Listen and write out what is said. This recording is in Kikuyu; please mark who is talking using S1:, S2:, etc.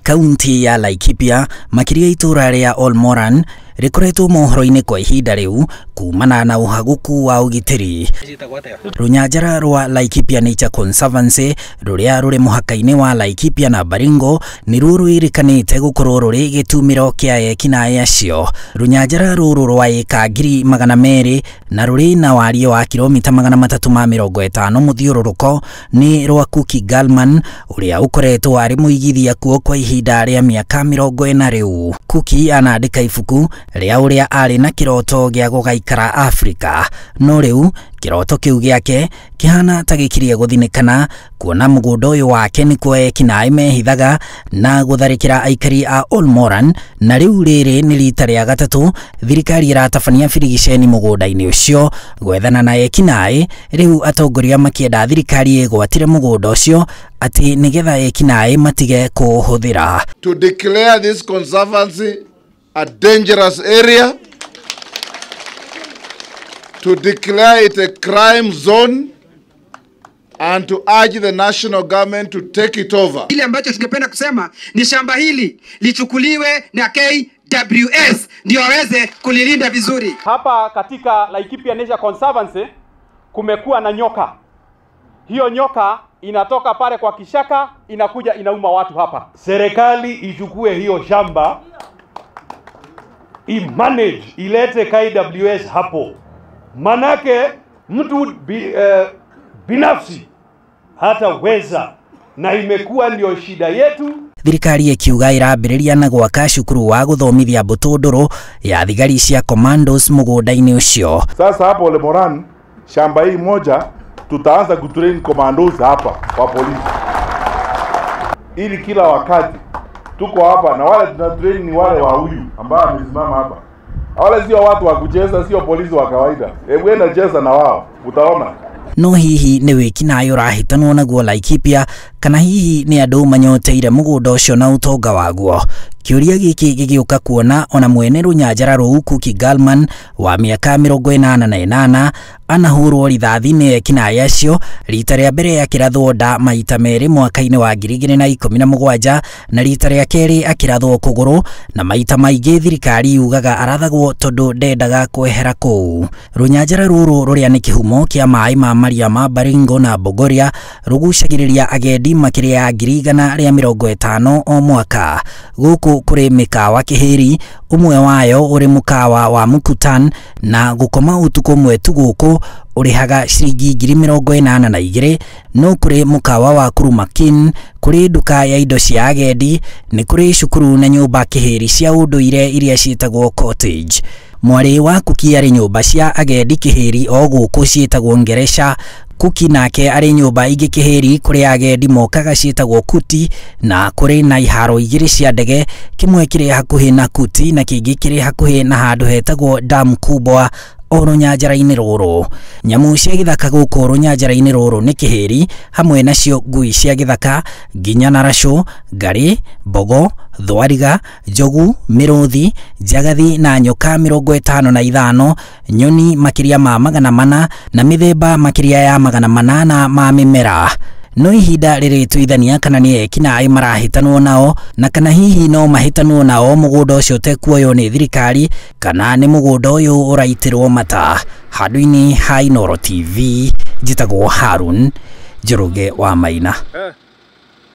S1: Kaunti ya Laikipia makĩria itũra rĩa Olmoran rĩkoretwo mohoro-inĩ kwa ihinda rĩu kumana na ũhagũku wa ũgitĩri. Rũnyanjara rwa Laikipia Nature Conservancy rũrĩa rũrĩ mũhaka-inĩ wa Laikipia na Baringo nĩruo rwĩrĩkanĩte gũkorwo rũrĩ gĩtumĩro kĩa ekinaĩ acio. Rũnyanjara rũrũ rwa ĩka 200,000 na rũrĩ na wariĩ wa kilomita 350 mũthiũrũrũko nĩ rwa Kuki Gallmann ũrĩa ũkoretwo arĩ mũigithia kuo kwa ihinda rĩa mĩaka 40 rĩu. Kuki anandĩka ibuku rĩa ũrĩa arĩ na kĩroto gĩa gũgaikara Afrika, no rĩu kĩroto kĩu gĩake kĩhana ta gĩkirie gũthinĩkana kuona mũgũnda ũyũ wake nĩkuo ekinaĩ mehithaga na gũtharĩkĩra aikari a Olmoran, na rĩu rĩrĩ nĩ rita rĩa gatatũ thirikari ĩratabania birigiceni mũgũnda-inĩ ũcio gwethana na ekinaĩ. Rĩu atongoria makĩenda thirikari ĩgwatĩre mũgũnda ũcio atĩ nĩgetha ekinaĩ matige kũũhũthĩra.
S2: To declare this conservancy a dangerous area, to declare it a crime zone, and to urge the national government to take it over.
S3: Kile ambacho tungependa kusema ni shamba hili lichukuliwe na KWS ndio waweze kulilinda vizuri.
S4: Hapa katika Laikipia Nature Conservancy kumekuwa na nyoka. Hiyo nyoka inatoka pale kwa kishaka inakuja inauma watu hapa.
S5: Serikali ichukue hiyo shamba, i-manage, ilete KWS hapo. Manake mtu binafsi hataweza, na imekuwa ndio shida yetu.
S1: Thirikari ĩkiuga ĩrambĩrĩria na gwaka cukuru wa gũthomithia mbũtũ ndũrũ ya thigari cia commandos mũgũnda-inĩ ũcio.
S6: Sasa hapo Olmoran shamba hii moja tutaanza kutrain commandos hapa wa polisi, ili kila wakati tuko hapa na wale tuna train ni wale wa huyu ambao amesimama hapa. Wale sio watu wa kucheza, sio polisi wa kawaida. Hebu enda cheza na wao, utaona.
S1: No hihi nĩ wĩkinaĩ ũrahĩtanwo naguo Laikipia kana hihi nĩ andũ manyoteire mũgũnda ũcio na ũtonga waguo? Kĩũria gĩkĩ gĩgĩũka kuona ona mwene rũnyanjara rũu Kuki Gallmann wa mĩaka 88 anahũrwo rithathi nĩ ekinaĩ acio rita rĩa mbere akĩrathwo nda maita merĩ mwaka-inĩ wa 2017 na rita rĩa kerĩ akĩrathwo kũgũrũ, na maita maingĩ thirikari yugaga arathagwo tondũ ndendaga kwehera kũu. Rũnyanjara rũrũ rũrĩa nĩ kĩhumo kĩa maĩ ma maria ma Baringo na Bogoria rũgucagĩrĩria agendi makĩria ya 150,000 o mwaka. Gũkũ kũrĩ mĩkawa kĩhĩri, ũmwe wayo ũrĩ mũkawa wa Mukutan, na gũkoma ũtukũ ũmwe tu gũkũ ũrĩhaga ciringi 82,000. No kũrĩ mũkawa wa Kurumakin, kũrĩ nduka ya indo cia agendi, nĩ kũrĩ cukuru na nyũmba kĩhĩri cia ũndũire iria ciĩtagwo cottage. Mwarĩ wa Kuki arĩ nyũmba cia agendi kĩhĩri o gũkũ ciĩtagwo Ngeresha. Kuki nake arĩ nyũmba ingĩ kĩhĩri kũrĩa agendi mokaga ciĩtagwo Kuti, na kũrĩ na iharo igĩrĩ cia ndege, kĩmwe kĩrĩ hakuhĩ na Kuti na kĩngĩ kĩrĩ hakuhĩ na handũ hetagwo Dam Kubwa o rũnyanjara-inĩ rũrũ. Nyamũ cia gĩthaka gũkũ rũnyanjara-inĩ rũrũ nĩ kĩhĩri, hamwe nacio ngui cia gĩthaka nginya na racũ, ngarĩ, mbogo, thwariga, njogu, mĩrũthi, njagathi na nyoka 55, nyoni makĩria ma 400 na mĩthemba makĩria ya 800 ma mĩmera. No ihinda rĩrĩtuithania kana nĩ ekinaĩ marahĩtanwo nao na kana hihi no mahĩtanwo nao mũgũnda ũcio ũtekuoywo nĩ thirikari kana nĩ mũgũnda ũyũ ũraitĩrwo mata. Handũ-inĩ ha Inooro TV njĩtagwo Harun Njoroge wa Maina.